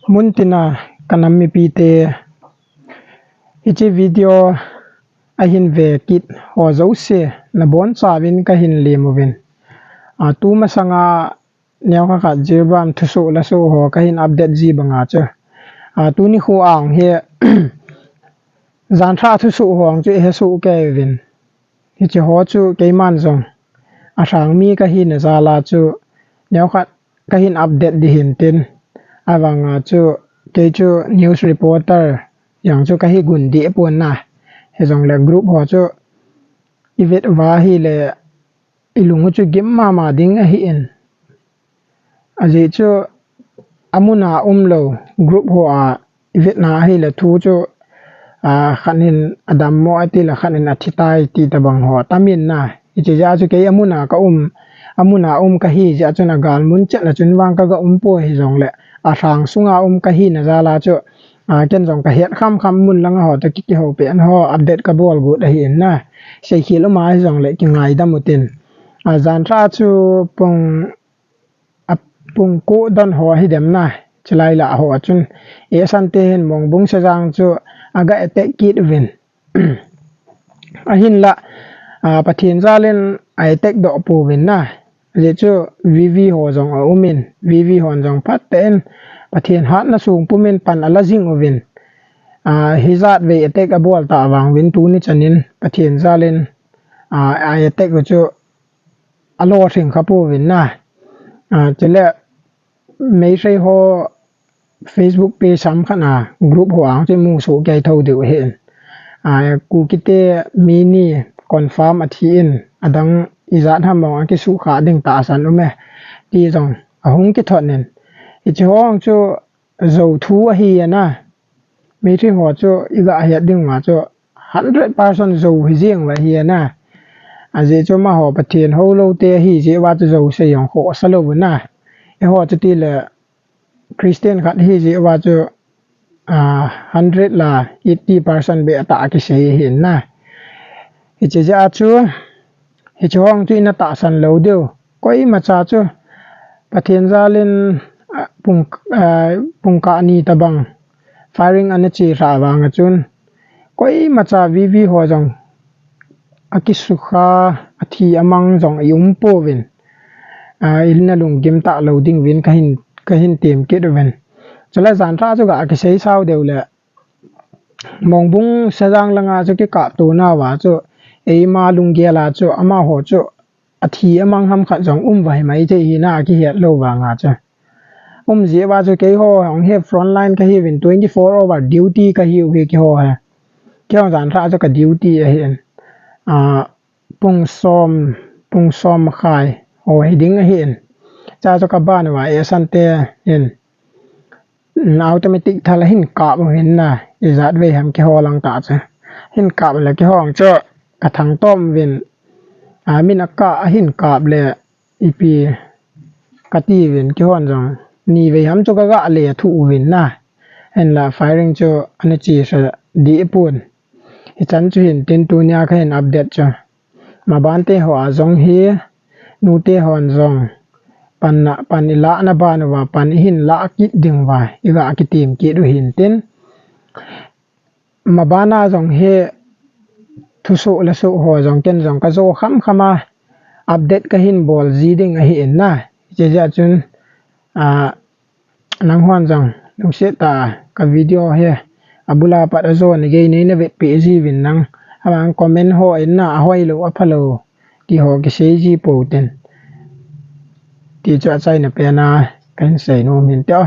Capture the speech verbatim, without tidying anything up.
Muntina ka nam mipite, hiche video ahin ve kit ho jouse nabonchauvin kahin lem uvin. A, tumasanga neokhat khat Jiribam thusoh lasoh ho kahin update ji banga chu, a, tuni khu ang hi janthah thusoh ho chu ihe soh kei uvin. Hiche ho chu keiman jong alhang mi kahina jal a chu neokhat kahin update ding hintin, avanga chu kei chu news reporter jong chu kahi gun deh pon na. Hijongle group ho chu ivet uva ahile ilung u chu gim mama ding ahin. Ajeh chu amuna umlou group ho a ivetna ahile thu chu, a, khat in adammo ati le khat in athi tai ti tobang ho atamin na. Hiche jeh a chu kei amuna ka um, amuna um kahi jeh a chun agalmun chetna chun vang kaga um poi, hijongle alhang sunga um kahina jal a chu, a, ken jong kahet khamkham mun langa ho toh ki, kihoupi an ho update kabol got ahin na. Seikhel uma hijongle kingaidam utin. A, janthah chu pung, a, pung ko don ho hidem na, chulai lah ho a chun Asante hin Mongbung Sejang chu aga attack kit uvin. Ahinla, a, Pathen jal in a attack doh pouvin na. Ajeh chu V V ho jong aumin, V V hon jong phatah in Pathen hatna sung pumin pan ala jing uvin. A, hijat vei attack abol tah vang uvin tuni chan in Pathen jal in, a, a attack u chu alo thing kha pouvin na. A, chule Meitei ho Facebook page ham khat a group ho ang chu musoh kei thou diu ahin. A, Kukite mi ni confirm athi in, adang ijat ham mong akisukha ding tahsan ume ti jong ahung kithot in. Hiche ho ang chu Zou thu ahi ana. Meitei ho chu iga het ding uva chu hundred percent Zou hi jeng uva ahi ana. Ajeh chu amaho Pathen houlou te ahi jeh uva chu Zou sei jong khohsa lou ana. Eiho chu tile Christian khat ahi jeh uva chu, a, hundred la eighty percent beh tah a kisei ahi ana. Hiche jeh a chu, hiche ho ang chu ina tahsan lou diu. Koimacha chu Pathen jal in, a, pung, a, pungkah ni tobang firing ana che lhah vang a chun, koimacha V V ho jong akisukha, athi amang jong i um pouvin, a, ina lunggim talou ding uvin kahin, kahin tem kit uvin. Chule janthah chu ga kisei sao diu le, Mongbung Sejang langa chu kikaptona uva chu, eima lunggel a chu, amaho chu athi amang ham khat jong um uva himai thei ahi ana, akihet lou vang a chu. Um jeh uva chu keiho hung hi frontline kahiuvin, twenty four hour duty kahiu hi keiho hi. Keiho janthah chu ka duty ahin. A, pung som, pung som makhai ho hi ding ahin. Cha chu ka ban uva Asante in, mm, automatic thal ahin kap uvin ana, ijat vei ham keiho lang tah chu. Ahin kap le keiho ang chu ka thangtom uvin. A, min akah ahin kap le ipi kati uvin, keihon jong ni vei ham chu kaga le thu uvin ana. Hinla firing chu ana che sa deh pon. Hichan chu hintin tunia kahin update chu. Mabante ho a jong hi, nute hon jong pan na, pan ilahna ban uva, pan ihin lah kit ding uva iga kitem kit u hintin. Mabana jong hi thusoh le soh ho jong ken jong kajo khamkham a, update kahin bol ji ding ahi ana. Hiche jeh a chun, a, nanghon jong lungset tah a ka video hi abula pat ajo nagei nei navetpeh jiuvin lang, avang comment ho in ana, ahoilou aphalou ti ho kisei ji pou tin, ti chu achaina pen a kahin sei nom hin te o.